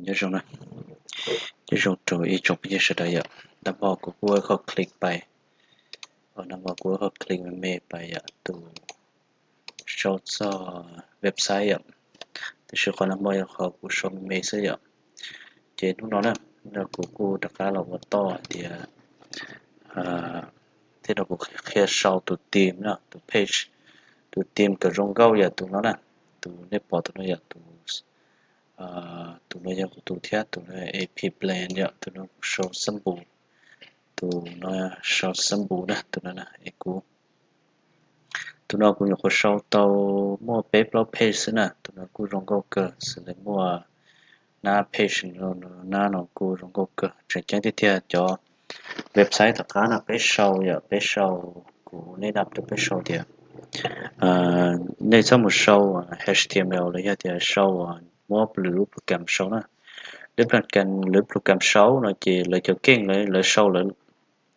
Nyob zoo na, nyob zoo rau ib tsoom phooj ywg sawv daws yom. Nag hmo kuv kuj ua qhov click pais, nag hmo kuv ua qhov click me me pais yom, tus sau txog website yom. Tiam sis qhov nag hmo yog qhov kuv sau me me xwb yom. Ces hnub no na, no kuv kuj rov qab los ua toj hais tias thiab no kuv qhia sau tus theme na, tus page, tus theme kom zoo nkauj yom, tus no na, tus nej pom tus no yom, tus tus no yog kuv tus thiab, tus no app blend yom, tus no kuv sau xab npus, tus no sau xab npus na, tus no na es kuv tus no kuv nyuam qhuav sau tau muaj peb plaub page xwb na, tus no kuj zoo nkauj kawg, xws li muaj nab page, nab no kuj zoo nkauj kawg. Tseem ceeb tiag tiag cov website tom qab no peb sau yom, peb sau, kuv nej dab rau peb sau tias nej txhob mus sau H T M L los yog tias sau muab lwm lub program sau na. Lwm program, lwm program sau no ces lawv cov keej lawv sau lawv,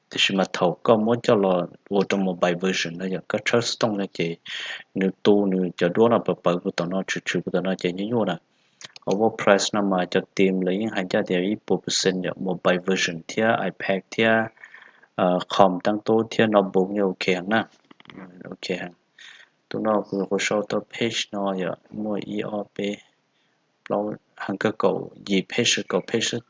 tiam sis mas thaum koj muab coj los ua rau mobile version no yom, koj tshawb xov tooj no ces nws tu nws cov duab no pawv pawv puag tom no, tshwm tshwm puag tom no ces nyuaj nyuaj na. Ho WordPress no mas cov theme lawv yeej hais ncaj tias ib puas percent yom, mobile version thiab iPad thiab com tab tub thiab notebook yeej ok heev na. Ok heev. Tus no kuv nyuam qhuav sau tau page no yom, muaj ib ob peb plaub, heev kawg, kaum yim page, kaum page xwb.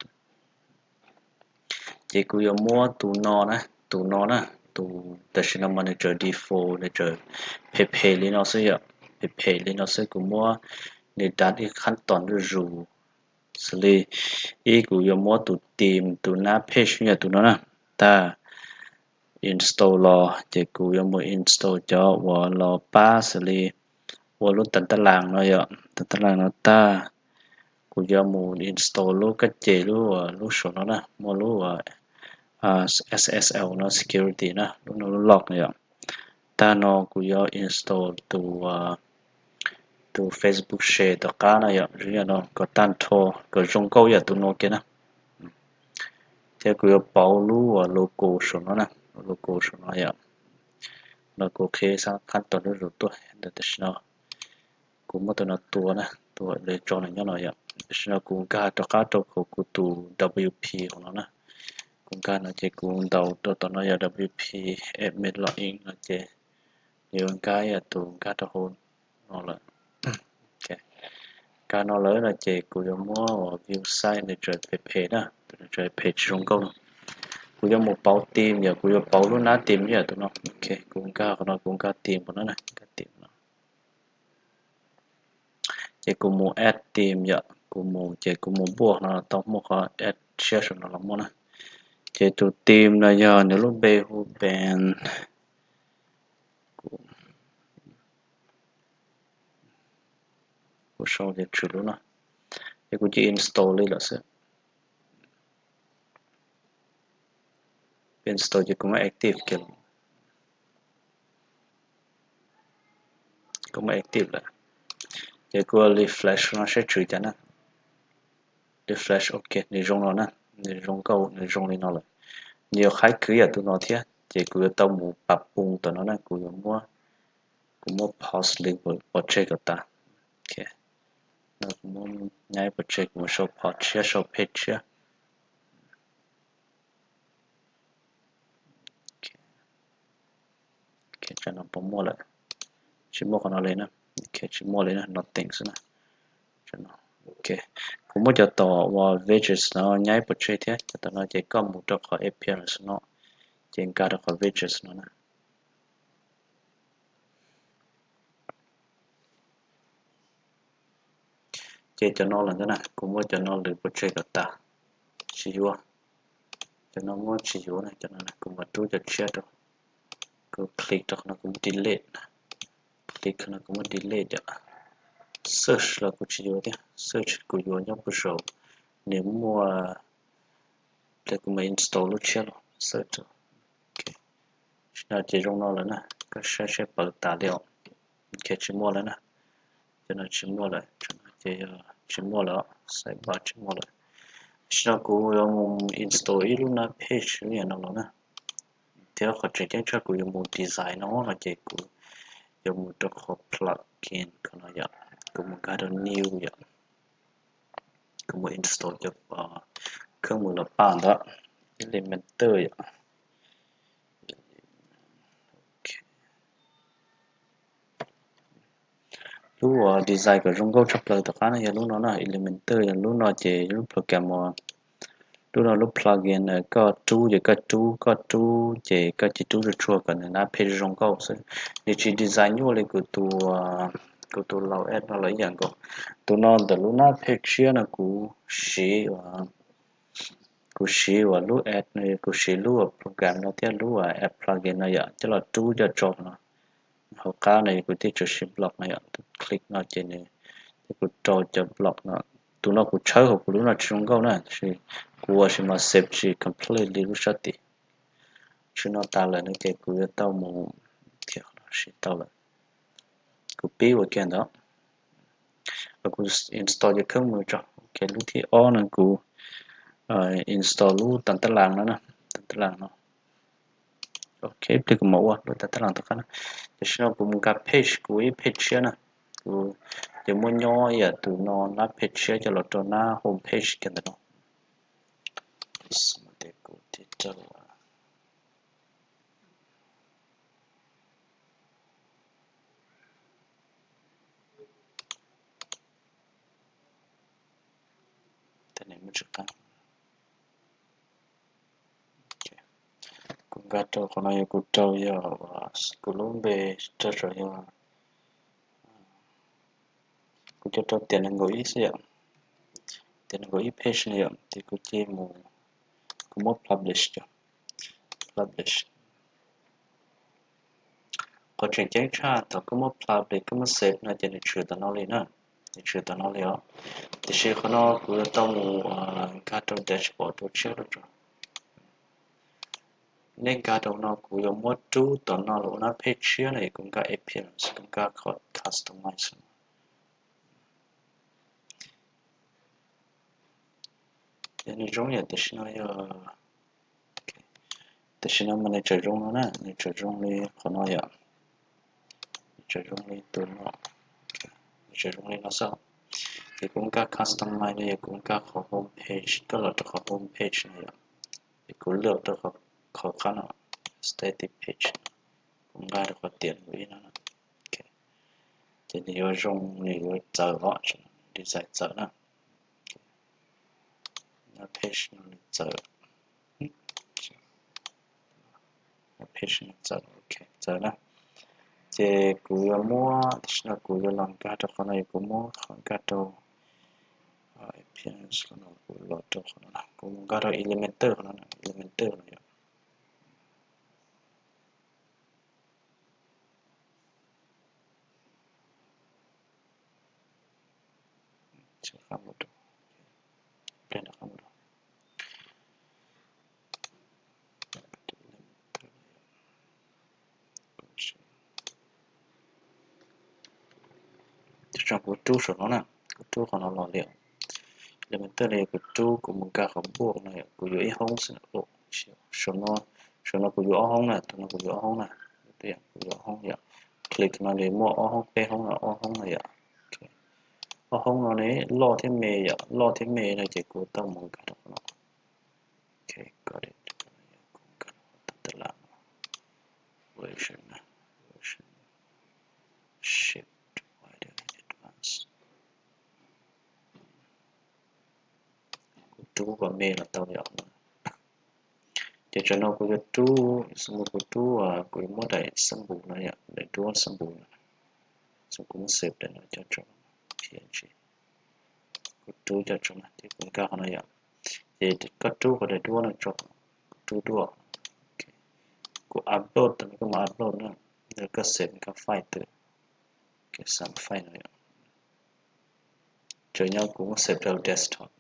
Ces kuv yuav muab tus no na, tus no na, tus tam sim no mas nws tseem default, nws tseem phem phem li no xwb yom, phem phem li no xwb, kuv muab nws dav ib qhab tos ntuj zus. Xws li ib, kuv yuav muab tus theme, tus nab page yog tus no na, tag install los ces kuv yuav mus install cov uas los pab xws li ua lub tas tab las no yom, tas tab las no tag, kuv yuav mus install lub kab ces lub, lub saum no na, muaj lub S S L no, security na, lub no lub log no yom. Tag no kuv yuav install tus, tus Facebook share tom qab no yom, zoo yam no kom tag nrho, kom zoo nkauj yam tus no kiag na. Thiab kuv yuav pauv lub logo saum no na, logo saum no yom. No kuv qhia xab qhab tos ntuj zus tuaj ntawm tam sim no. Kuv muab tus no tua na, tua lawv tso nws nyob no yom. Tam sim no kuv nkag rov qab rau hauv kuv tus W P hauv no na. Kuv nkag no ces kuv ntaus rau tom no yog W P admin login no ces nws yuav nkag yam tus nkag rau hauv no lawm. Nkag no lawm no ces kuv yuav muab view site, nws tseem phem phem na, nws tseem phem tsis zoo nkauj no. Kuv yuav mus pauv theme yom, kuv yuav pauv lub nab theme yom tus no. Ok, kuv nkag qhov no, kuv nkag theme qhov no na, nkag theme no. Ces kuv mus add theme yom, kuv mus ces kuv mus npuaj no tau muaj qhov add tshiab saum no los muaj na. Ces tus theme no yog nws lub npe hu Ben, kuv sau ces tshwm lub no, ces kuv cia install li lawm xwb. Install ces kuv muab active kiag, kuv muab active lawm. Ces kuv refresh no saib tshwm cas na. Refresh, ok, nws zoo no na, nws zoo nkauj, nws zoo li no lawm. Nws yuav qhaib khwv yam tus no thiab, ces kuv yuav tau mus pab pum tom no na, kuv yuav muab, kuv muab pause li pov tseg kom tas. Ok, no kuv muab nyaib pov tseg, kuv mus sau pov tshiab, sau page tshiab. Ok, tsam no puas muaj lawm? Tsis muaj qhov no li na. Ok, tsis muaj li na, nothing xwb na. Ok, kuv muab cov tom uas widgets no nyaib pov tseg thiab, cov tom no ces koj mus rau qhov appearance no, ces nkag rau qhov widgets no na. Ces cov no lawm ntawd na, kuv muab cov no lwm pov tseg kom tas, tsis yuav. Cov no muab tsis yuav na, cov no kuv mam rub cov tshiab rau. Kuv click rau qhov no kuv muab delete, click qhov no kuv muab delete yom. Search los kuv tsis yuav thiab, search kuv yuav nyob puag saum, nws muaj, ces kuv mam install lub tshiab los search. Tam sim no ces zoo no lawm na, koj saib saib pawv tas li os. Ok, tsis muaj lawm na. Cov no tsis muaj lawm, ces yog tsis muaj lawm, sidebar tsis muaj lawm. Tam sim no kuv yuav mus install ib lub nab page li no los na. Thiab qhov tseem ceeb tshaj kuv yuav mus design no no ces kuv yuav mus rau qhov plugin ko no yom, kuv mus nkag rau new yom, kuv Mus install cov khawb mus los paj ntawd, Elementor yom. Lub uas design kom zoo nkauj tshaj plaws tom qab no yog lub no na, Elementor yog lub no ces lub program uas, lub no lub plugin koj rub ces koj rub, koj rub ces koj cia rub tsuag tsuag kom nws nab page zoo nkauj xwb. Nws tsis design nyuaj li kuv tus, kuv tus laus app no los ib yam nkaus. Tus no ntawm lub nab page tshiab no kuv siv uas, kuv siv uas lub app no, kuv siv lub uas program no thiab lub uas app plugin no yom, coj los rub coj tso no. Hauv qab no kuv thiaj tsuas siv block no yom, tus click no ces nws, ces kuv rau cov block no. Tus no kuv tshawb hauv kuv lub no tsis zoo nkauj na, tab sis kuv ua sis mas save tsis complete li lub sab tim. Tshwm no tas lawm no ces kuv yuav tau mus, siv tau lawm. Kuv pib ua kiag ntawd, kuv install cov khawb mus tso. Ok, lub thib ob no kuv install lub tas tab las no na, tas tab las no. Ok, ib pliag kuv mam ua lub tas tab las tom qab na. Tam sim no kuv mus nkag page, kuv ib page tshiab na. Kuv yuav muab nyob ib yam tus no nab page tshiab coj los rau nab home page kiag ntawm no. Kuv thiaj rau Kuv nkag rau qhov no yog kuv rau yog kuv lub npe rau saum yog, kuv coj rau tiam nees nkaum ib xwb yom, tiam nees nkaum ib page no yom, ces kuv cia mus, kuv muab publish, publish. Qhov tseem ceeb tshaj thaum koj muab publish koj muab save no ces nws tshwm tom no li na, nws tshwm tom no li os. Tiam sis qhov no kuv yuav tau mus nkag rau dashboard rau tshiab rau tso. Nej nkag rau no kuv yuav muab rub tom no los ua nab page tshiab no es kuv nkag appearance, kuv nkag qhov customize. Yog nws zoo yam tam sim no yog, tam sim no mas nws tseem zoo no na, nws tseem zoo li qhov no yom, nws tseem zoo li tus no, nws tseem zoo li no xwb. Ces kuv nkag customize no yog kuv nkag qhov home page, koj los rau qhov home page no yom, ces kuv lwaj rau qhov qab no, static page, kuv nkag rau qhov tiam nees nkaum ib no. Ces nws yuav zoo, nws yuav txawv os, design txawv na. Nab page no nws txawv, nab page no txawv, ok, txawv na. Ces kuv yuav muab, tam sim no kuv yuav los nkag rau qhov no, kuv muab qhov nkag rau appearance qhov no, kuv los rau qhov no, kuv mus nkag rau Elementor qhov no, Elementor no yom. Kuv rub saum no na, kuv rub qhov no los li. Elementor no yog kuv rub, kuv mus nkag qhov book no yom, kuv yuav ib hoob xwb. Saum no, saum no kuv yuav ob hoob na, tus no kuv yuav ob hoob na. Kuv yuav ob hoob yom, click no nws muaj ob hoob peb hoob no, ob hoob no yom. Ob hoob no ne, loj thiab me yom, loj thiab me no ces kuv tau mus nkag rau qhov no. Ok, got it. Version, version, shift, wider, advance. Kuv rub kom me los tau yom. Ces tsam no kuv yuav rub, xws li kuv rub, kuv yuav muab daim xab npum no yom, daim duab xab npum no, xws kuv muab save daim no coj tso, png, kuv rub coj tso na, ces kuv nkag qhov no yom. Ces koj rub qhov daim duab no tso, kuv rub duab. Kuv upload, koj mus upload na, koj save koj file twg, save file no yom. Tseem nyob kuv muab save rau desktop.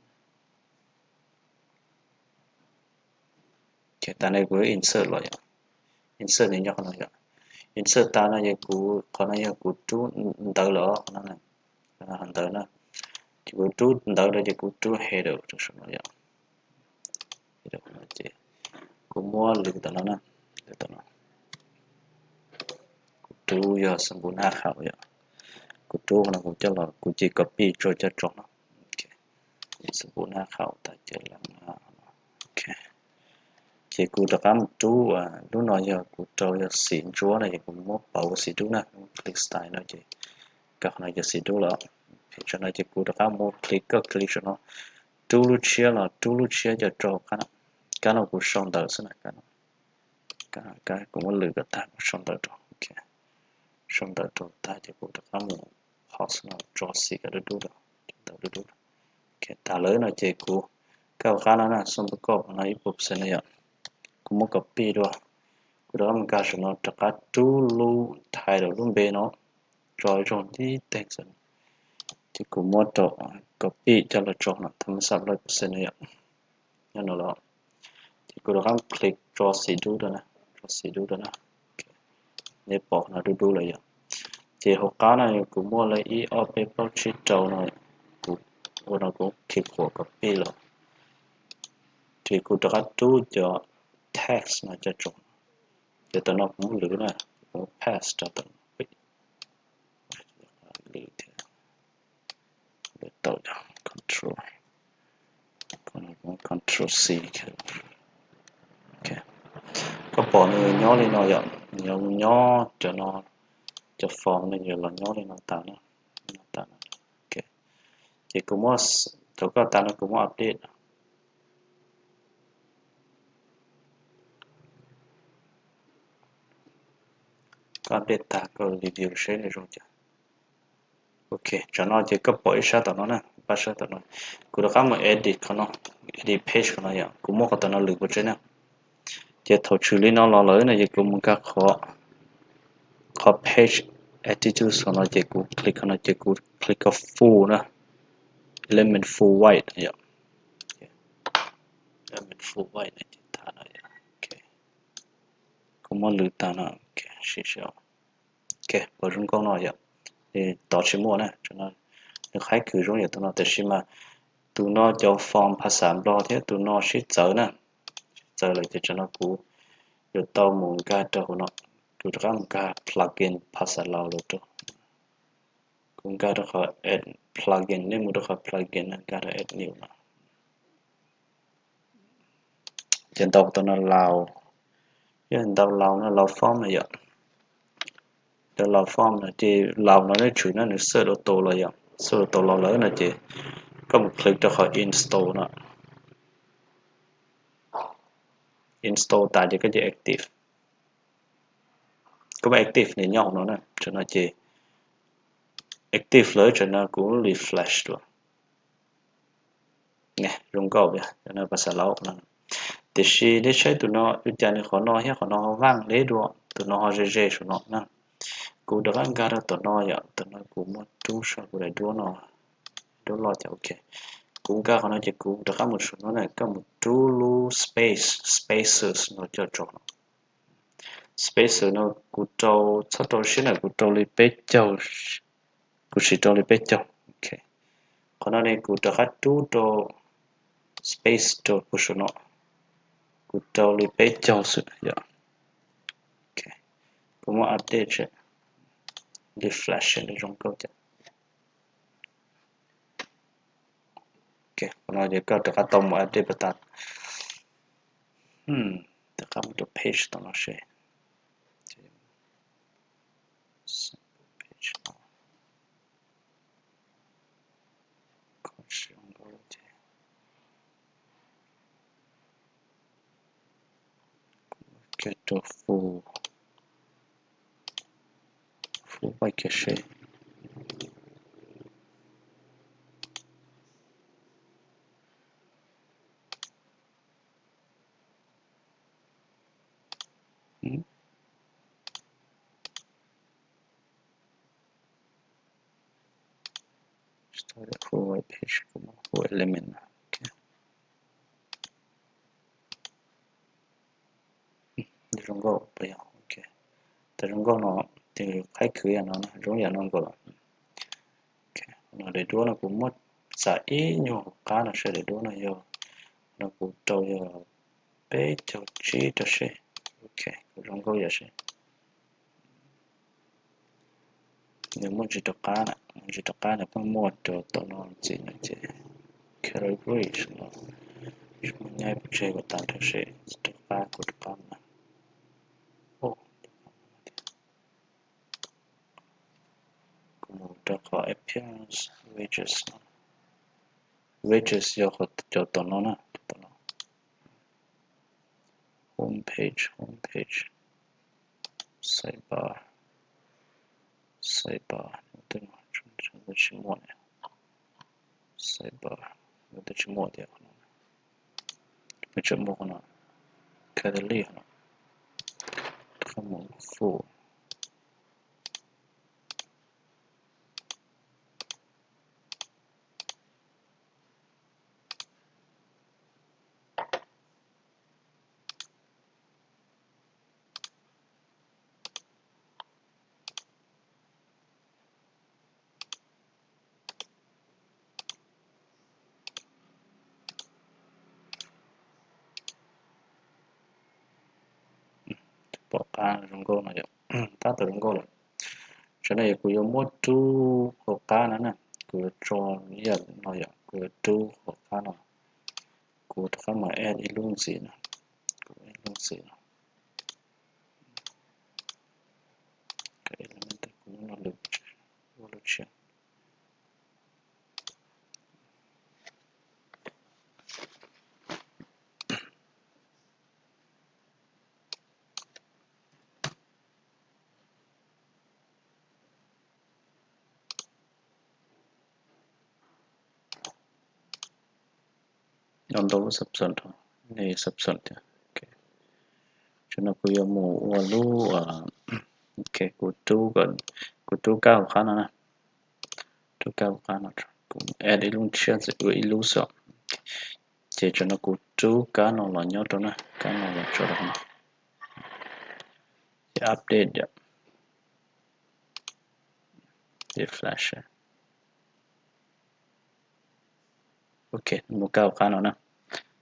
Ces tas ne kuv insert los yom, insert nws nyob qhov no yom. Insert tas no yog kuv, qhov no yog kuv rub ntawv los qhov no, ntawv na. Ces kuv rub ntawv los ces kuv rub header rau saum no yom. Ces kuv muab lwv tom no na, lwv tom no. Kuv rub yog xab npum nab qhau yom. Kuv rub qhov no kuv coj los kuv cia copy tso coj tso no. Xab pum nab qhauv tas ces leej no. Ces kuv rov qab mus rub, lub no yog kuv rau yog xim ntsuab no ces kuv muab pauv xim dub na, click style no ces koj qhov no yog xim dub lawm. Tsam no ces kuv rov qab mus click, koj click saum no, rub lub tshiab los rub lub tshiab coj rau kab no, kuv sau ntawv xwb na, kuv muab lwm kom tag kuv sau ntawv rau, sau ntawv rau tag ces kuv rov qab mus qhov xwb no tso xim kom dub dub, ntawv dub dub. Tas lawm no ces kuv, koj qab no na, xoo pab koj no ib puas percent no yom, kuv muab copy dua, kuv rov qab mus nkag saum no rov qab rub lub title lub npe no tso zoo tib teg xwb, ces kuv muab rau copy coj los tso no thab xab lawm percent no yom, nyob no los, ces kuv rov qab click tso xim dub rau na, tso xim dub rau na, nej pom no dub dub lawm yom. Ces hauv qab no kuv muaj li ib ob peb plaub tsib rau no, kuv ua no kuv click qhuav copy los, ces kuv rov qab rub cov text no coj tso, ces tam no kuv muab lwm na, kuv paste rau tam no, lwm thiab, lwm tau, control, control C. Koj pom nws nyob li no yom, nws nyob cov no, cov form no yuav los nyob li no tas na, tas. Ces kuv muab, thaum koj tas no kuv muab update. Koj update tag koj review seb nws zoo cas. Ok, tsam no ces koj pom ib sab tom no na, pab sab tom no. Kuv rov qab mus edit qhov no, edit page qhov no yom, kuv muab qhov tom no lwm pov tseg na. Ces thaum tshwm li no los lawm no ces kuv mus nkag qhov, qhov page attitude qhov no ces kuv click qhov no ces kuv click qhov full na, eliminate full white yom. Eliminate full white no ces tag no. Kuv muab lwm tag no, sim seb. Ok, pom zoo nkauj no yom. Tod tsis muaj na, nws qhaib khwv zoo yam tus no, tiam sis mas tus no cov form phas xas Nplog thiab tus no sib txawv na, sib txawv lawm ces tsam no kuv yuav tau mus nkag rau hauv no, kuv rov qab mus nkag plugin phas xas Laus los rau. Kuv nkag rau qhov add plugin, nej mus rau qhov plugin no nkag rau add new no. Ces ntaus tus no Laus, yog ntaus Laus no, Laus form no yom. Cov Laus form no ces Laus no neb tshwm no nws search auto los yom, search auto los lawm no ces koj mus click rau qhov install no. Install tas ces koj cia active. Koj muab active nws nyob hauv no na, tsam no ces active lawm, tsam no kuv refresh dua. Zoo nkauj, phas xas Laus no. Tiam sis nej saib tus no ua cas nws qhov no thiab qhov no ho vaaj deb dua, tus no ho ze ze saum no na. Kuv rov qab nkag rau tom no yom, tom no kuv muab rub saum kuv daim duab no, duab loj ces ok. Kuv nkag qhov no ces kuv rov qab mus saum no na, koj mus rub lub space, spaces no coj tso no. Spaces no kuv rau, txhob rau siab na, kuv rau li peb caug, kuv siv rau li peb caug. Ok, qhov no ne kuv rov qab rub rau space rau puag saum no, kuv rau li peb caug xwb yom. Kuv muab update, refresh zoo nkauj cas. Qhov no ces koj rov qab tau mus update pas tas. Rov qab mus rau page tom no seb. Kiag rau full, full white kiag seb. Full white page, full element. Zoo nkauj, tas zoo nkauj no, ces qhaib khwv yam no, zoo yam no nkaus lawm. No daim duab no kuv muab txav ib nyuag hauv qab no seb daim duab no yog, no kuv rau yog peb caug tsib rau seb. Ok, kuv zoo nkauj yam seb. Nws muaj ntsis rov qab na, ntsis rov qab nws pheej muaj rau tom no ntxiv no ces. Categories no, tsis muaj nyaib pov tseg kom tas nrho seb rov qab kuv rov qab na. Kuv mus rau qhov appearance, wages no. Wages yog cov tom no na, tom no. Home page, home page. Sidebar, sidebar, twb tsis muaj li. Sidebar, twb tsis muaj tias, nws tseem muaj qhov no, category no, qhov mus full. Pom qab zoo nkauj no yom, tab tom zoo nkauj lawm. Tam no yog kuv yuav muab rub hauv qab no na, kuv yuav tso ib yam no yom, kuv yuav rub hauv qab no. Kuv rov qab mus add ib lub ntxiv no, kuv add ib lub ntxiv no. Kuv lub no lwm, ua lub tshiab. Ntau lub subset, nej subset tias, tam no kuv yuav mus ua lub, kuv rub, kuv rub kab hauv qab no na, rub kab hauv qab no, kuv add ib lub tshiab ntxiv, ua ib lub xwb. Ces tam no kuv rub kab no los nyob rau na, kab no los tso rau no, ces update yom, ces flash. Ok, muaj kab hauv qab no na.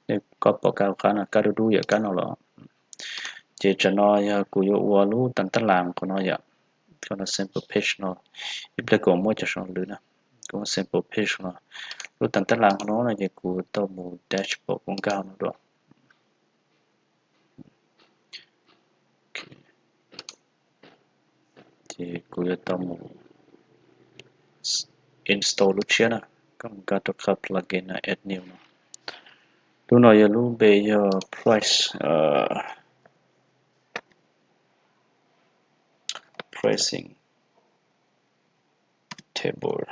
Nej, koj pom kab hauv qab no, kab dub dub yom, kab no los. Ces tam no yog kuv yuav ua lub tas tab las qhov no yom, qhov no sample page no, ib pliag kuv muab cov saum lwm na, kuv muab sample page no, lub tas tab las qhov no no ces kuv tau mus dashboard kuv nkag no dua. Ces kuv yuav tau mus install lub tshiab na, koj mus nkag rau qhov plugin no, add new no. Lub no yog lub npe yog price, pricing table,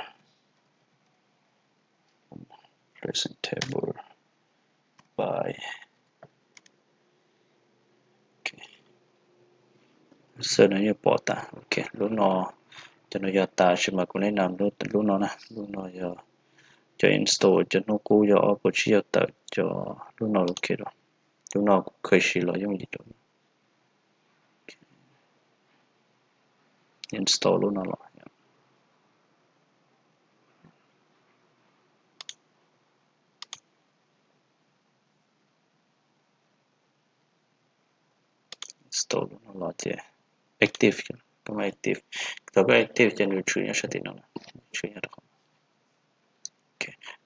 pricing table by, xwb no yeej pom tas. Ok, lub no, cov no yog tas sis mas kuv nej nam lub no na, lub no yog cov install cov hnub qub yog ob puas tsib caug tawm cov lub no. Ok, lub no kuv kheev siv los yooj yim rau install lub no los. Install lub no los ces active, koj muab active, thaum koj active ces nws tshwm nyob sab tim no, tshwm nyob rau qhov.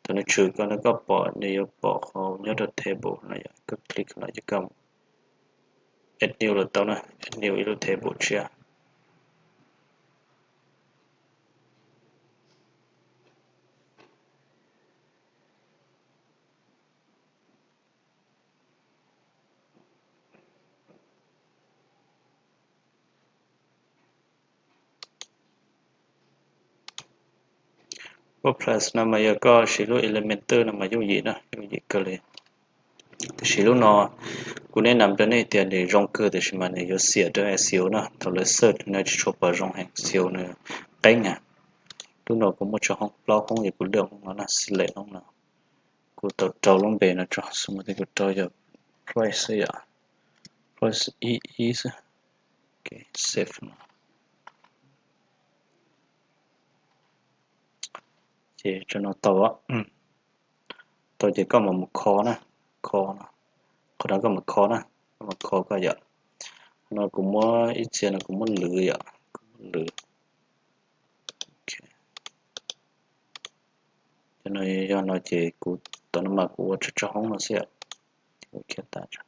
Thaum nws tshwm koj no koj pom nws yuav pom qhov nyob rau table no yom, koj click no ces koj add new los tau na, add new ib lub table tshiab. Pub plus no mas yog koj siv lub Elementor no mas yooj yim na, yooj yim kawg li. Tiam sis lub no kuv nej nam rau nej tias nws zoo kawg tiam sis mas nws yuav xiam rau S E O na, thaum lawv search no tsis tshua pom zoo heev, S E O nws qeeb na. Lub no kuv muaj tsawg hoob, plaub hoob, ces kuv lwaj hoob no na, select hoob no. Kuv tau rau lub npe no tso, xws li kuv rau yog price xwb yom, price ib ib xwb. Save no. Ces tso no tau, tau ces koj mam mus kho na, kho no, qhov no koj mam kho na, koj mam kho koj yom. No kuv muab ib txhia no kuv muab lwv yom, kuv muab lwv. Cov no yog no ces kuv Qhov no mas kuv ua tso tso hoob no xwb yom. Ces kuv khiav tas tso.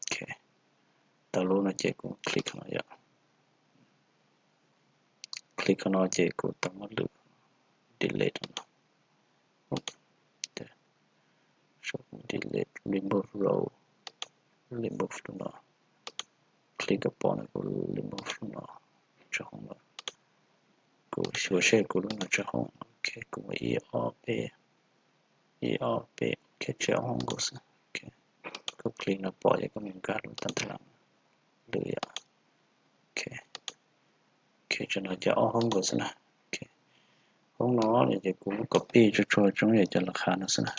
Ok, tau lub no ces kuv click no yom. Click qhov no ces kuv tau muab lwm delete no. Delete, remove row, remove no. Click pom no kuv remove no tso hoob lawm. Kuv xyuas seb kuv lub no tso hoob. Ok, kuv ib ob peb, ib ob peb, ok, tsis ob hoob nkaus xwb. Ok, koj click no pom ces koj mus nkag lub tag nrho lwm yom. Ok, ok, tso no ces ob hoob nkaus xwb na. Ok, hoob no ces kuv muab copy tsuag tsuag tso yam cov laj qha no xwb na.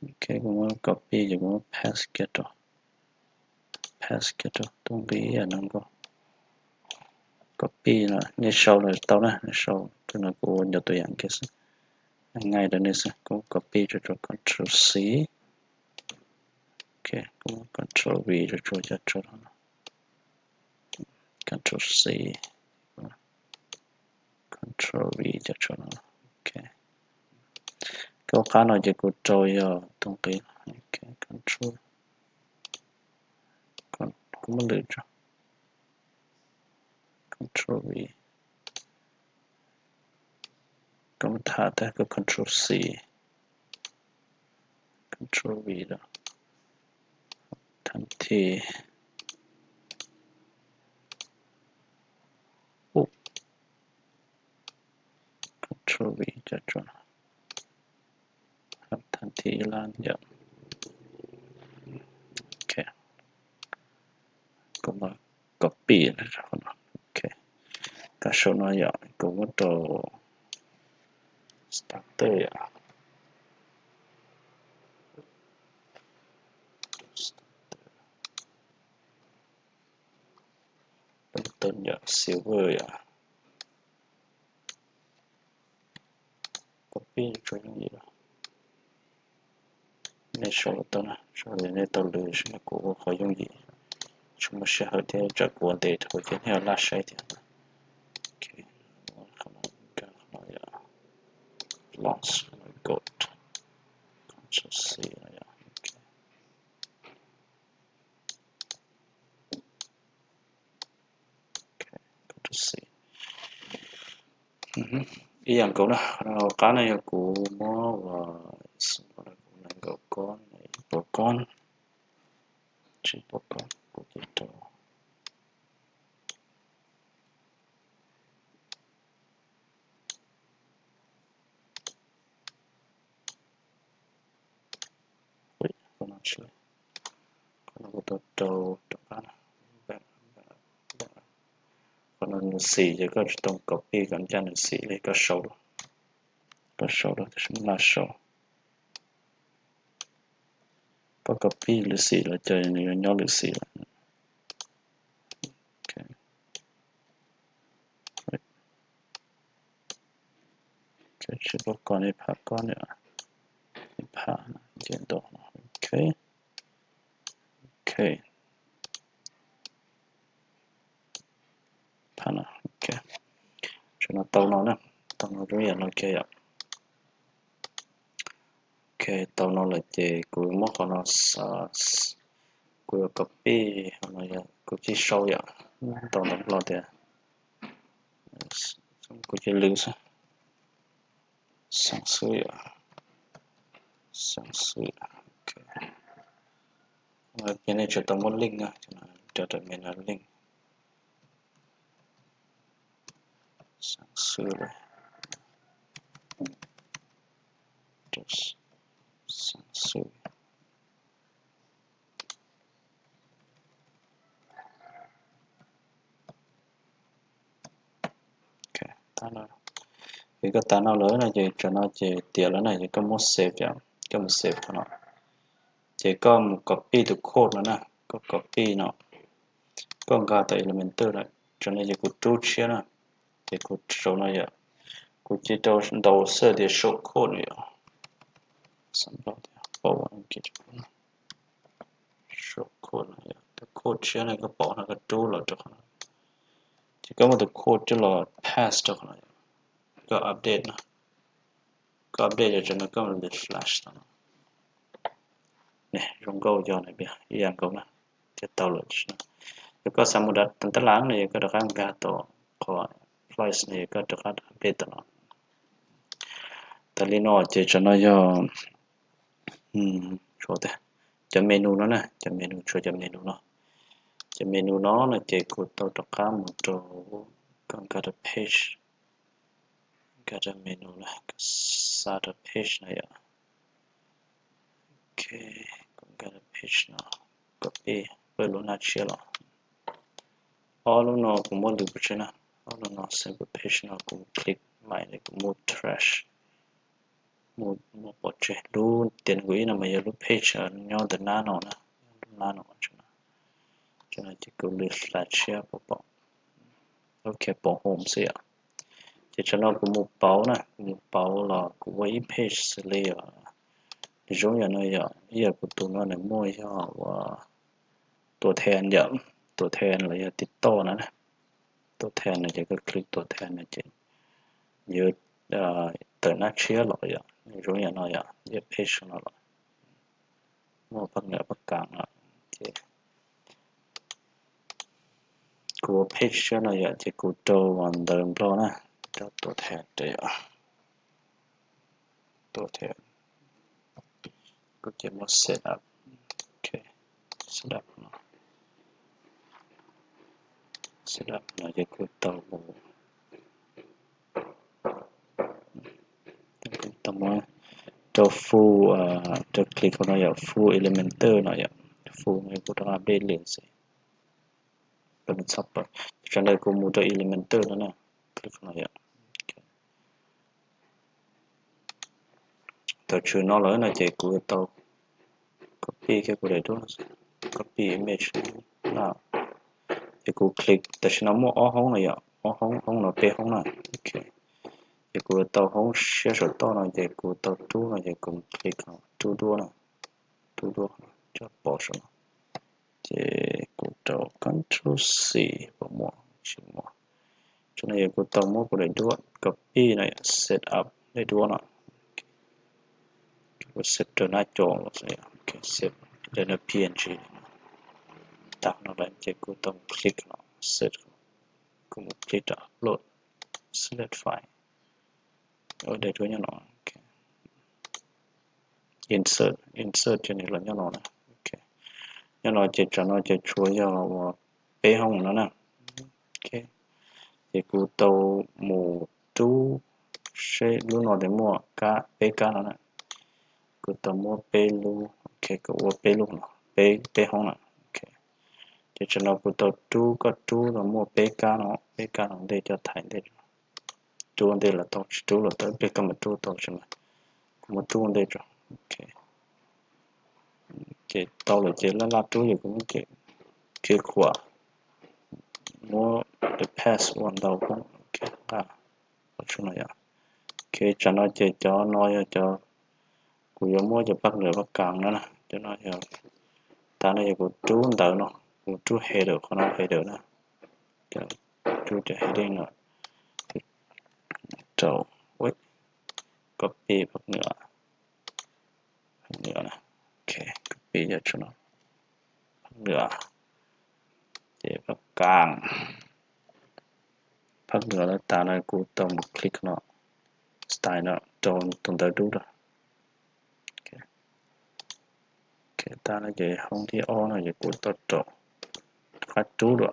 Ok, kuv muab copy ces kuv muab paste kiag rau, paste kiag rau tus nqi yam no nkaus. Copy no nej sau los tau na, nej sau tus no kuv ua nco tus yam kiag xwb. Nqaij rau nej xwb, kuv copy tso rau control C. Ok, kuv control V tso tso cov tso no. Control C, control V cov tso no. Ok, koj qab no ces kuv rau yog tus nqi. Ok, control, kuv muab lwm tso, control V. Koj mus tham tag koj control C, control V rau, thab thi, control V cov tso, thab thi ib lab yom. Ok, kuv muab copy no. Ok, koj sau no yom, kuv muab rau starter yom. Tau yom, silver yom. Copy tso yooj yim. Nej sau los tau na, sau li nej tau lwm seb kuv ua qhov yooj yim, tsis muaj sij hawm thiab tsam kuv ua ntev dhau ces nej laj saib thiab. Ok, qhov no yog launch goat, control C no yog. Ok, control C. Ib yam nkaus na, qab no yog kuv muab ua nees nkaum kob, ib puas kob, tsib puas kob, kuv ces rau qhov no kuv tau rau rov qab. Qhov no nws xim ces koj tsis tau copy kom ncaj nws xim li, koj sau, koj sau rau tiam sis mas sau, koj copy lwm xim los ces nws yuav nyob lwm xim lawm. Tsib puas kob, ib phav kob, ib phav, ces ntau. Ok, ok, phav no. Ok, tsuas no tau no na, tau no zoo yam no kiag yom. Ok, tau no lawm ces kuv muab qhov no, kuv yuav copy, qhov no yog kuv cij sau yom, tau ntawm no tias kuv cij lwm xwb, xeev xwb yom, xeev xwb. Ok, ces nej tsis tau muab link na, rau rau me no link, xeev xwb, xeev xwb. Ces koj tas no lawm no ces tsam no ces tiav lawm na, ces koj muab save, koj mus save qhov no. Ces koj mus copy tus code no na, koj copy no, koj nkag tau Elementor lawm, tsam no ces kuv rub tshiab na, ces kuv sau no yom, kuv cia rau ntau xwb tias short code no yom. Short code no yom, tus code tshiab no koj pom no koj rub los rau qhov no. Ces koj muab tus code coj los paste rau qhov no, koj update no, koj update yog tsam no koj mam li flash tau no. Zoo nkauj yog na, ib yam nkaus na, ces tau lawm. Yog koj xav mus dav tab laj no yog koj rov qab nkag tau qhov flights no yog koj rov qab update tau no. Tas li no ces tsam no yog cov menu no na, cov menu, tshuav cov menu no. Cov menu no no ces kuv tau rov qab mus rau, koj nkag rau page, nkag rau menu na, xa rau page no yom. Ok, kuv nkag rau page no, copy, pab lub nab tshiab los. Ob lub no kuv muab lwm pov tseg na, ob lub no sample page no kuv click mai, kuv move trash, move pov tseg. Lub tiam kuv ib no mas yog lub page nyob ntawm nab no na, lub nab no, ces kuv lwm hla tshiab pom pom. Ok, pauv home xwb yom. Ces tsam no kuv mus pauv na, kuv mus pauv los kuv ua ib page xws li, nws zoo yam no yom, ib yam kuv tus no nws muaj yog ua tua then yom, tua then los yog tiv toj na, tua then no ces koj click tua then no ces yuav tawm nab tshiab los yom, nws zoo yam no yom, ib page no los muaj pab niam pab kam no ces kuv ua page tshiab no yom, ces kuv rau ntawv Nplog na, rau tua then rau yom, tua then, kuv ces muab set up, set up no, set up no ces kuv tau mus rau full, rau click no yom, full Elementor no yom, full no kuv rov qab update li xwb. Tsam no kuv mus rau Elementor no na, click no yom. Thaum tshwm no lawm no ces kuv tau copy kiag kuv daim duab, copy image na. Ces kuv click, tam sim no muaj ob hoob no yom, ob hoob, hoob no peb hoob na. Ces kuv tau hoob siab saum toj no ces kuv tau rub no ces kuv click no rub duab no, rub duab coj pov saum no. Ces kuv rau control C, pom muaj tsis muaj. Tsam no yog kuv tau muab kuv daim duab copy no set up daim duab no, kuv save rau nab co los, save rau nab P N G. Tag no lawm ces kuv tau click no, save, kuv mus click rau upload, select file, daim duab nyob no, insert, insert ces nws los nyob no na. Nyob no ces tsam no ces tshuav yog uas peb hoob no na. Ces kuv tau mus rub seb lub no ces muaj kab, peb kab no na. Kuv tau muab peb lub, ok, kuv ua peb lub no, peb, peb hoob na. Ces tsam no kuv tau rub, koj rub no muaj peb kab no, peb kab no ntej coj thaiv ntej, rub ntej los tau, tsis rub los tau, peb koj mam rub tau tsis mas, kuv muab rub ntej tso. Ok, ces tau lawm ces laj laj rub ces kuv muab ces, kev khuam, muab the pass ua ntau koob, ok, nqa qhov tsuas no yom. Ok, tsam no ces cov no yog cov, kuv yuav muab cov paj nws paj kas no na, cov no yog, tas no yog kuv rub ntawv no, kuv rub header, qhov no header na, rub cov heading no rau, copy paj nws, paj nws, ok, copy cov tsuas no, paj nws, ces paj kas, paj nws tas no kuv tau mus click no, style no rau tus ntawv dub rau. Ok, tas no ces hoob thib ob no ces kuv tau rau, qab rub dua,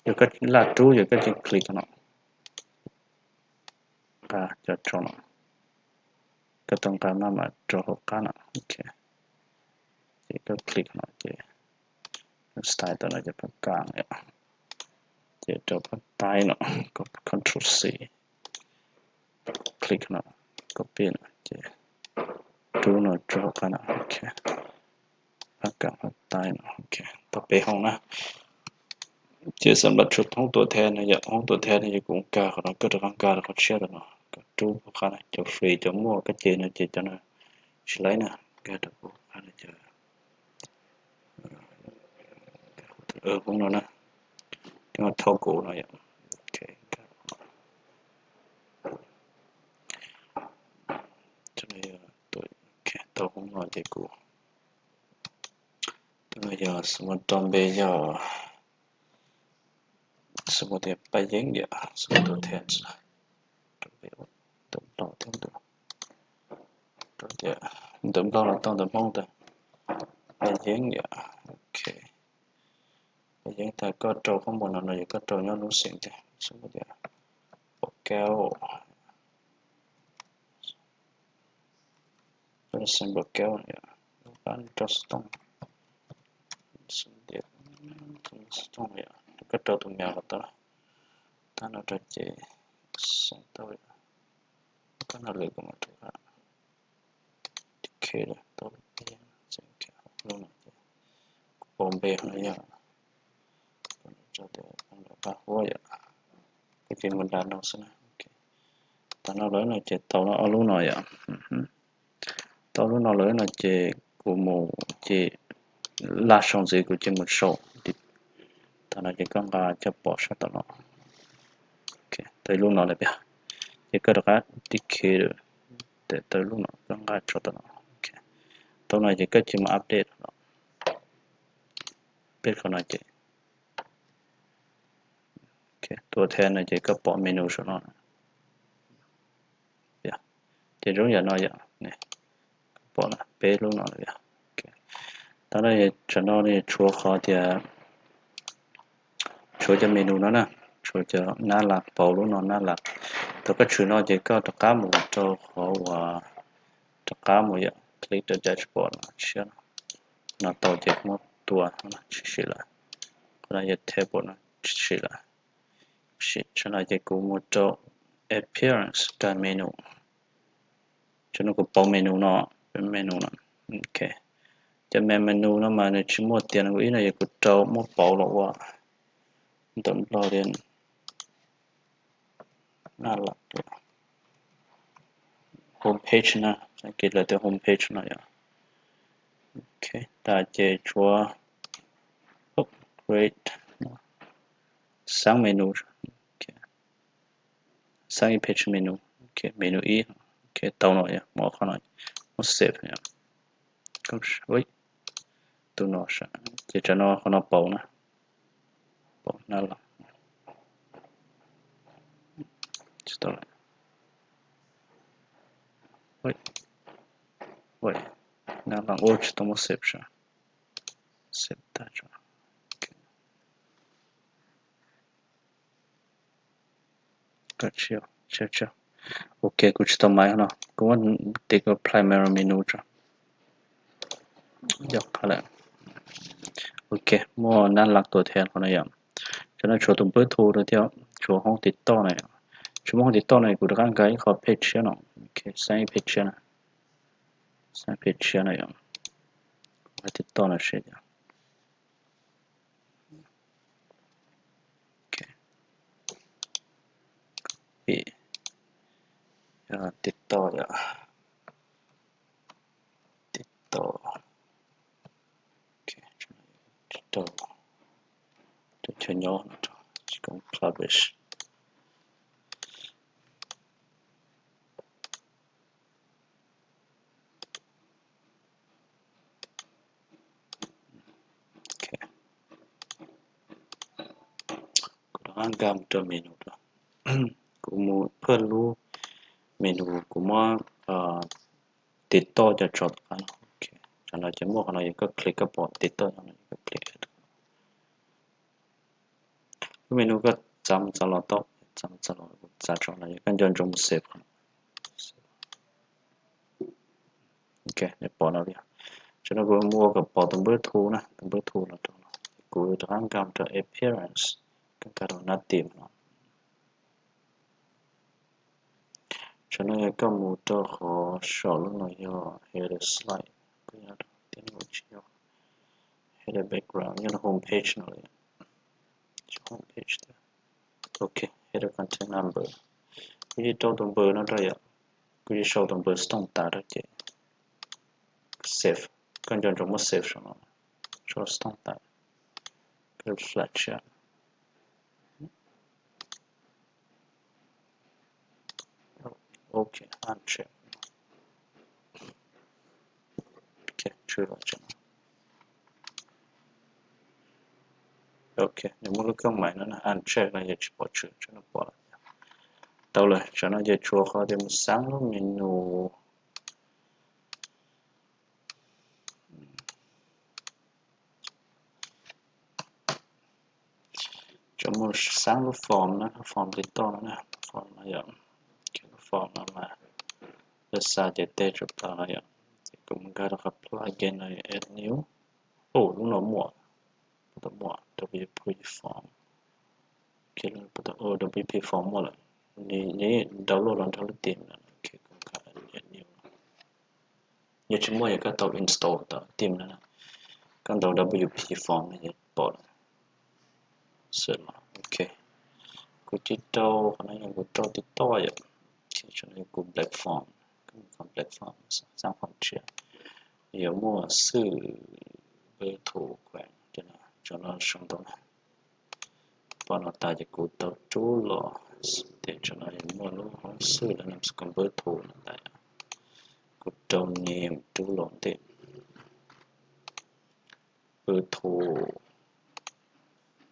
yog koj laj rub yog koj tsis click no, nqa cov tso no, koj tau nqa maj mam rau hauv qab no, ok, ces koj click no ces style tau no ces paj kas, ces rau paj taib no, control C, click no, copy no ces rub no rau hauv qab no, ok, paj kas paj taib no, ok, tau peb hoob na. Ces xam lam tshuav hoob tua then no yog, hoob tua then no yog kuv nkag qhov no, koj rov qab nkag rau qhov tshiab rau no, koj rub hauv qab no, cov free cov muaj kab ce no ces cov no tsis laib na, nkag rau hauv qab no ces hoob no na, Toggle no yom. Tau hoob no ces kuv, tus no yog xws li rau npe yog, xws li tias Paj Yeeb yom, xws li tus thia ntawv Nplog thiab ntawv, rau tias ntawv Nplog los tau ntawv Hmoob ntawd, Paj Yeeb yom. Ok, Paj Yeeb tas koj rau khaub ncaws no no yog koj rau nyob lub xeev tiag, xws li tias Npaum Kaub, Paj Yeeb Npaum Kaub, rau xov tooj, xov tooj, koj rau tus mèo los tau, tab no rau ces xeev tau, koj nrog lwm kuv mam rau, tau lub no ces kuv pom npe no yog, paj huab yom, kuv ces mus nram no xwb na. Tau no lawm no ces tau ob lub no yom. Tau lub no lawm no ces kuv mus ces laj sau ntxiv kuv ces mus sau. Tau no ces koj nqa coj pom sab tom no. Tau ib lub no lawm peb, ces koj rov qab tiv khiv, tau ib lub no koj nqa tso tom no. Tau no ces koj cia mus update no, update qhov no ces tua thab no ces koj pom menu saum no. Ces zoo yam no yom, pom peb lub no yom. Tau no, tam no tshuav qhov tias tshuav cov menu no na, tshuav cov nab las, pauv lub no nab las. Thaum koj tshwm no ces koj rov qab mus rau qhov uas rov qab mus yom, click rau dashboard no tshiab no, no tau ces muab tua tsis sim lawm. Qhov no yog table no tsis sim lawm. Tam no ces kuv mus rau appearance rau menu. Tam no kuv pauv menu no, menu no. Ok, cov main menu no mas nws tsis muaj tias nws ib no yog kuv rau muab pauv los ua ntawv Nplog tias nab las, home page na, Askiv lawv tias home page no yom. Ok, tas ces tshuav create, xab menu, xab ib page menu, menu ib. Ok, tau no yom, muab qhov no muab save yom. Tus no, ces tam no qhov no pauv na, pauv nab las, tsis tau lawm. Nab las ua tsis tau muab save sav, save tag tso. Ok, kuv tsis tau maiv no, kuv muab tiv primary menu tso, yog qab lawm. Ok, muaj nab las tua thab qhov no yom. Tam no tshuav tus npawb thu rau thiab, tshuav hoob tiv toj no yom. Tsis muaj hoob tiv toj no kuv rov qab nkag ib qho page tshiab no. Ok, xab ib page tshiab na, xab page tshiab no yom. Tiv toj no seb yom. Tiv toj yom, tiv toj, tsis tau, tsis tau nyob, tsis tau publish. Kuv rov qab nkag mus rau menu, kuv mus phaj lub menu, kuv muab tiv toj cov tso tom qab. Tam no ces muaj qhov no yog koj click koj pom tiv toj no, koj click. Lub menu koj txav mus txav los tau, txav mus txav los, kuv txav tso no, yog koj nco ntsoov mus save qhov no. Ok, pom no li. Tam no kuv mus ua kom pom tus npawb thu na, tus npawb thu no rau no. Kuv rov qab nkag rau appearance, koj nkag rau native no. Tam no yog koj mus rau qhov saum lub no yog header slide, koj nyob rau tias no tsis yog header background, nyob rau home page no li, tsis home page tiag. Ok, header content number, kuv yeej rau tus npawb no rau yom, kuv yeej sau tus npawb Xyooj tas rau ces save, koj nco ntsoov muab save saum no, sau Xyooj tas, koj flash, Ok, uncheck. Ok, tsw los tseem. Ok, nws muaj lub keeb maim no na, uncheck no yog tsis pom tsw, tsw no pom lawm. Tau lawm, tsam no ces tshuav qhov tias mus xaab lub menu. Tsam mus xaab lub form na, lub form tib toj no na, form no yom, lub form no mas lawv xa ces tej tsam tau no yom, ces kuv mus nkag rau qhov plug in no add new. Ub, lub no muaj, puas tau muaj, W P form. Puas tau, W P form muaj lawm, nws download los nrog lub theme na, ok, kuv nkag add new. Yog tsis muaj yog koj tau install tau theme na, koj ntaus W P form no pom lawm. Xwb los, ok. Kuv cia rau qhov no yog kuv rau tib toj yom. Ces tsam no yog kuv platform, platform, xaab form tshiab. Yuav muaj xwb, npawb thu, khueem, tsam no sau ntau na. Pom no tas ces kuv tau rub los, ces tsam no yuav muaj lub hauv xwb lawv nam xwb kuv npawb thu no tas, kuv rau name rub los ntej. Npawb thu,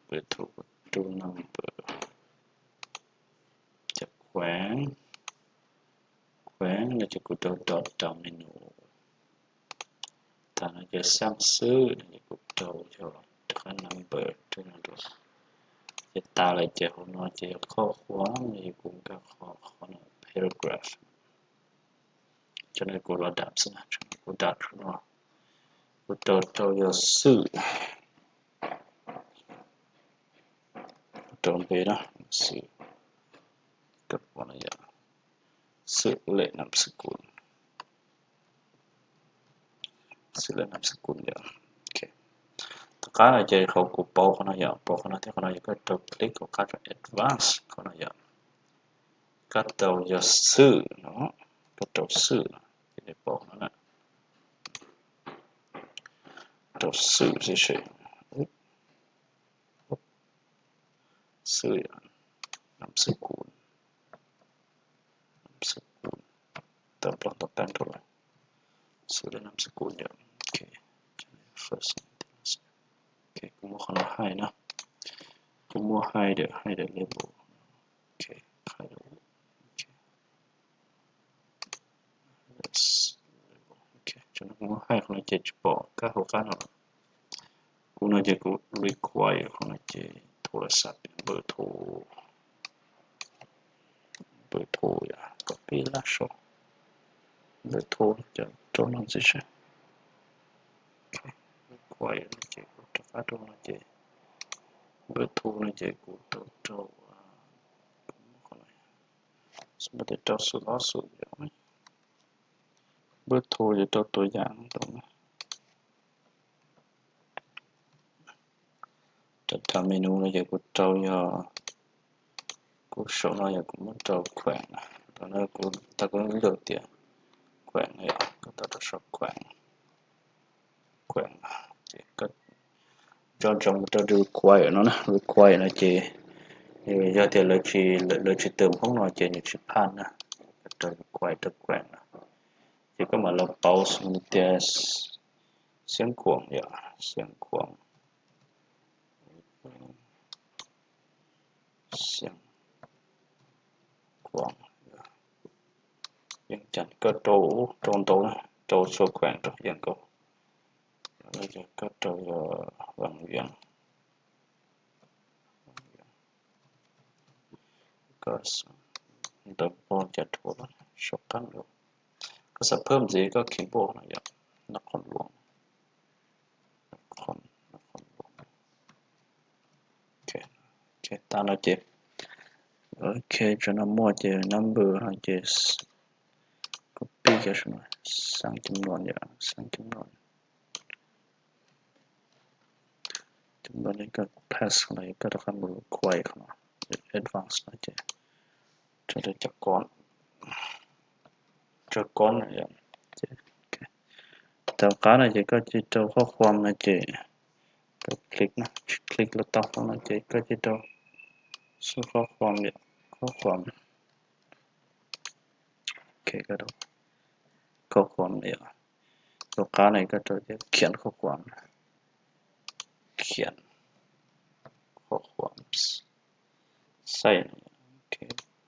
npawb thu, kuv rub number. Ces khueem, khueem no ces kuv rau drop down menu. Thaum no ces xaab xwb no ces kuv rau yog rov qab number rub no dua. Ces tas lawm ces hauv no ces yog qhov huam no ces kuv nkag qhov, qhov no paragraph. Cov no kuv los dam xwb na, kuv dam rau no, kuv rau rau yog xwm, rau npe na, xwm, koj pom no yog xwm lej nam xwm kuv, xwm lej nam xwm kuv yog. Tom qab no ces hauv kuv pauv qhov no yog, pauv qhov no thiab qhov no yog koj rau click hauv qab rau advanced qhov no yog, koj rau yog xwm no, koj rau xwm no ces nws pauv no na. Rau xwm xwb, xwm, nam xwm kuv, nam xwm kuv, tau plob tau qeeb rau lawm. Xwm lej nam xwm kuv yog, ok, first name, last name. Ok, kuv muab qhov no hide na, kuv muab hide, hide label. Ok, hide, ok. Ok, tsam no kuv muab hide qhov no ces tsis pom kab hauv qab no lawm. Kuv no ces kuv require qhov no ces thu las xav npawb thu, npawb thu yom, copy last sau, npawb thu cov rau no txiv sab. Require no ces kuv rov qab rau no ces npawb thu no ces kuv tau rau, kuv muab qhov no, xws li tias rau xwm ob xwm yom, npawb thu ces rau tus yam no tau na. Rau menu no ces kuv rau yog, kuv saum no yog kuv muab rau khueem, thaum no kuv tau kuv lwm tias khueem, kuv tau rau saum khueem, khueem, ces koj tso ntsoov mus rau require no na, require no ces yog tias lawv tsis, lawv tsis tawm Hmoob no ces nws tsis phaj na, koj rau require rau khueem no, ces koj mam los pauv xws li tias Xiav Khuam yom, Xiav Khuam, Xiav Khuam, Yeeb Cees, koj rau, rau ntau na, rau txhua khueem rau yeej nkaus. Koj rau yog Vaj Viam, koj ntawd pog cas rhuav lawm, sau qab dua. Koj xav phab ntxiv koj keyboard no yom, Nab Qhoos Luam, Nab Qhoos Luam. Ok, tas no ces, ok, tsam no muaj ces number no ces copy cov xab cam no yom, xab cam no. Cov no koj pass no koj rov qab mus require qhov no, advanced no ces rau cov kob, cov kob no yom. Tom qab no ces koj cia rau qhob khuam no ces koj click na, click los tau qhov no ces koj cia rau xub qhob khuam, qhob khuam, Koj rau khos khuam no yom, tus qab no koj rau tias khiav khos khuam, khiav khos khuam, xaij,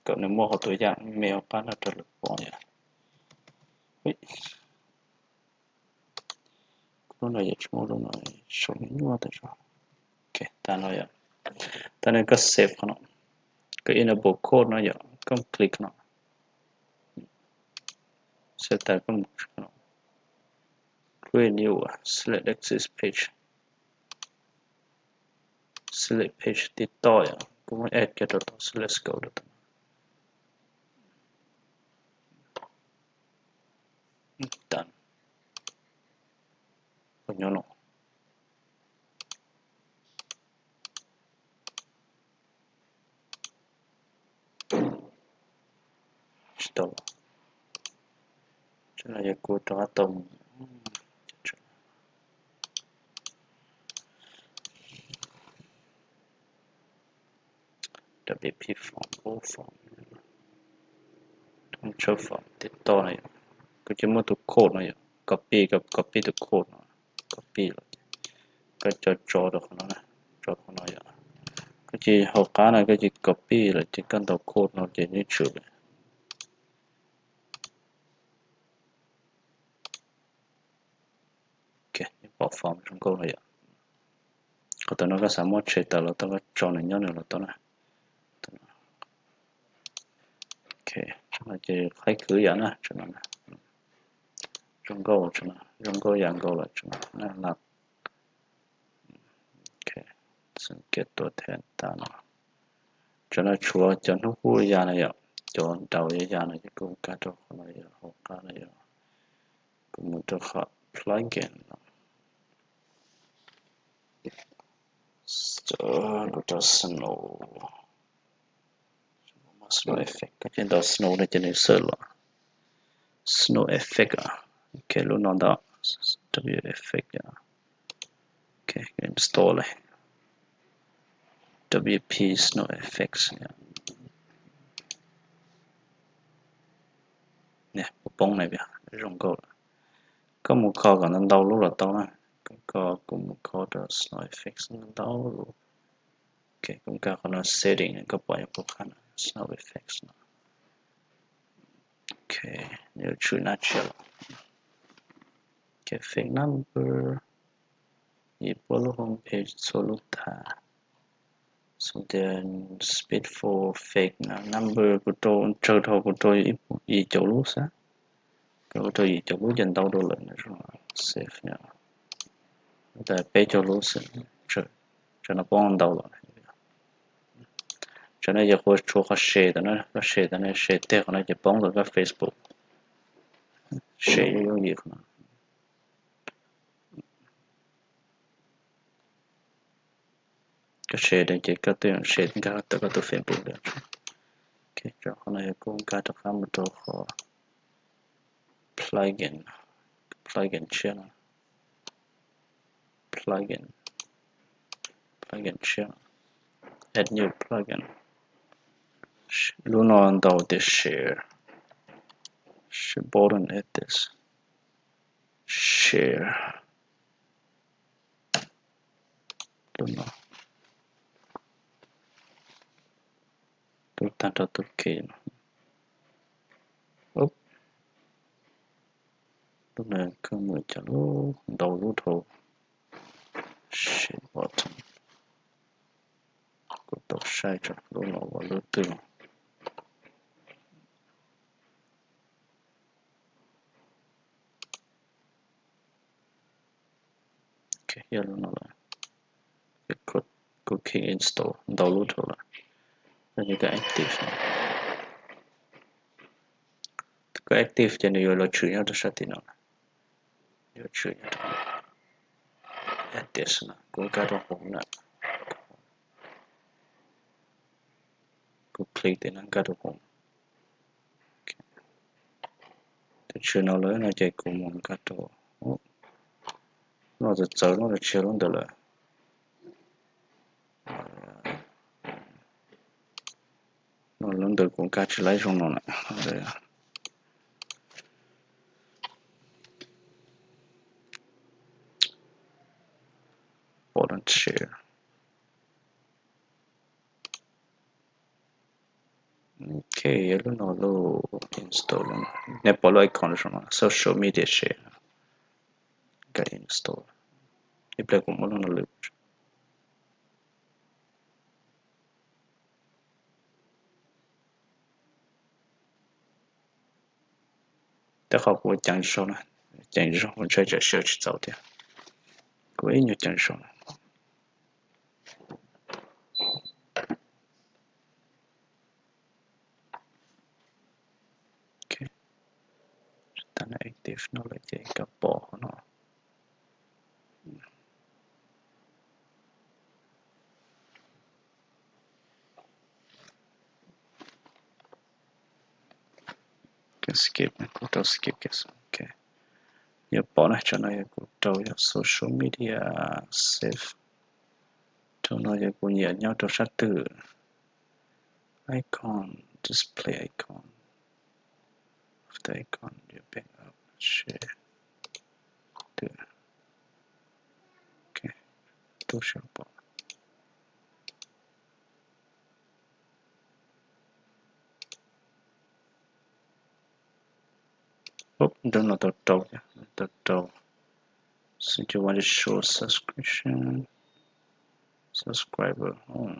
kom nws muaj hauv tus yaj me hauv qab no rau lawv pom yom. Lub no yog tsis muaj lub no, sau me nyuaj tas zog. Ok, tas no yom. Tag no koj save qhov no, koj enable code no yom, koj click no, save tas koj mus create new, select access page, select page tib toj yom, koj muab add kiag rau tom select scope rau tom no. Done. Koj nyob no. Tsis tau. Tseem no yog kuv rov qab tau mus. WP form, old form, thoob tsawb form tib toj no yom. Kuv cia muab tus code no yom, copy, copy tus code no, copy los koj tso tso rau qhov no, tso qhov no yom. Koj cia hauv qab no koj cia copy lawm ces koj ntaus code no ces yeej tshwm lawm. Ok, pom form zoo nkauj no yom. Qhov tom no koj xav muab tshem tawm los tau, koj tso nws nyob nws los tau na. Ok, ces qhaib kwv yam na, zoo nkauj, zoo nkauj yam nkaus lawm na. Ok, xeem kiag tua theb tas no. Tsam no tshuav cov hnub qub ya no yom, cov nraud ya no ces kuv nkag rau qhov no yom, hauv qab no yom, kuv mus rau qhov plugin no. Kuv rau snow, snow effect, koj ces ntaus snow no ces nws xawb los. Snow effect, ok, lub no ntau, W effect, ok, install li. WP snow effects, niam, kuv poob na, zoo nkauj lawm. Koj mus kho kom ntau ntau lub los tau na. Koj, kuv mus kho rau snow effects ntau lub. Ok, kuv nkag qhov no setting, koj pom yog kuv qhab snow effects no. Ok, yuav tshwm nab tsi los. Ok, fake number, yim puab lub home page txhua lub tag. Xws tias speed for fake number kuv rau tsawg dhau, kuv rau yim caum lub xwb. Kuv rau yim caum lub ces ntau dua lawm. Save, tas peb caug lub xwb, tsam no poob ntau lawm. Tsam no yog kuv tshuav qhov share tas no, koj share tas no, share teg qhov no ces poob rau koj Facebook. Share yooj yooj yim qhov no. Koj share ces koj twb share nkag tau koj tus Facebook lawm. Ok, qhov no yog kuv nkag rov qab mus rau qhov plugin, plugin tshiab no, plugin, plugin tshiab, add new plugin. Lub no ntaus tias share, share button, add this, share. Lub no, tus tag nrho tus kheej no. Lub no koj mus cov lub ntau lub dhau. Share button, kuv tau saib tsam lub no ua lub twg. Ok, yog lub no lawm. Kuv click install ntau lub dhau lawm. Yog li koj active, koj active ces nws yuav los tshwm nyob rau sab tim no. Yuav tshwm nyob rau, tiam sis kuv nkag rau hauv na. Kuv click tim no nkag rau hauv. Tus tshwm no lawm no ces kuv mus nkag rau, no txawv txawv, no tsis yog lub ntawd lawm. No lub ntawd kuv nkag tsis laib zoo no na. share. Ok, lub no lub install, nej pom lub icon zoo no, social media share, kawm install. Ib pliag kuv muab lub no lwm. Tej qhov kuv ceev zog na, ceev zog kuv ntshai tsam share tsis txaus thiab. Kuv ib nyuag ceev zog na. Tag active no lawm ces koj pom no. Skip, kuv rau skip. Ok, yog pom na, tsam no yog kuv rau yog social media save. Rau no yog kuv nyiam nyob rau sab twg. Icon, display icon. After icon, you pick up, share. Twb, ok, tub sab pom. Ub, nrog no tau rau, tau rau. So you want to show subscription, subscriber, oh,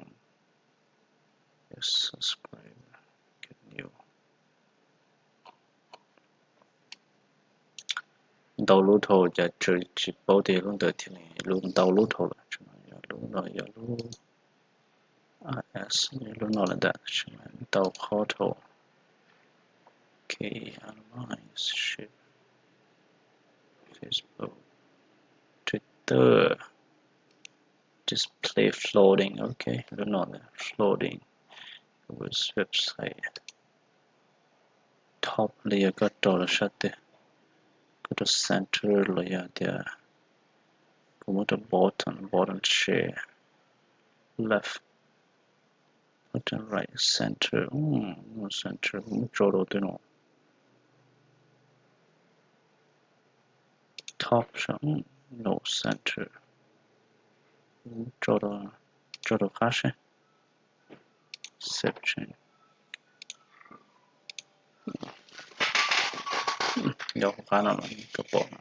yes, subscriber, get new. Ntau lub dhau, cas tsis paub tias lub ntawd thiaj li lub ntau lub dhau lawm. Lub no yog lub, lub no lawm ntag, ntau qhov dhau. Ok, Alliance, Facebook, Twitter, display floating, ok, lub no floating, website. Top li yog koj rau lawm sab twg, koj rau center los yog tias kuv muab rau bottom, bottom share, left, bottom right, center, center kuv muab tso rau twg no. Top, no center, tso rau qab seb. Save change. Yog hauv qab no los koj pom no.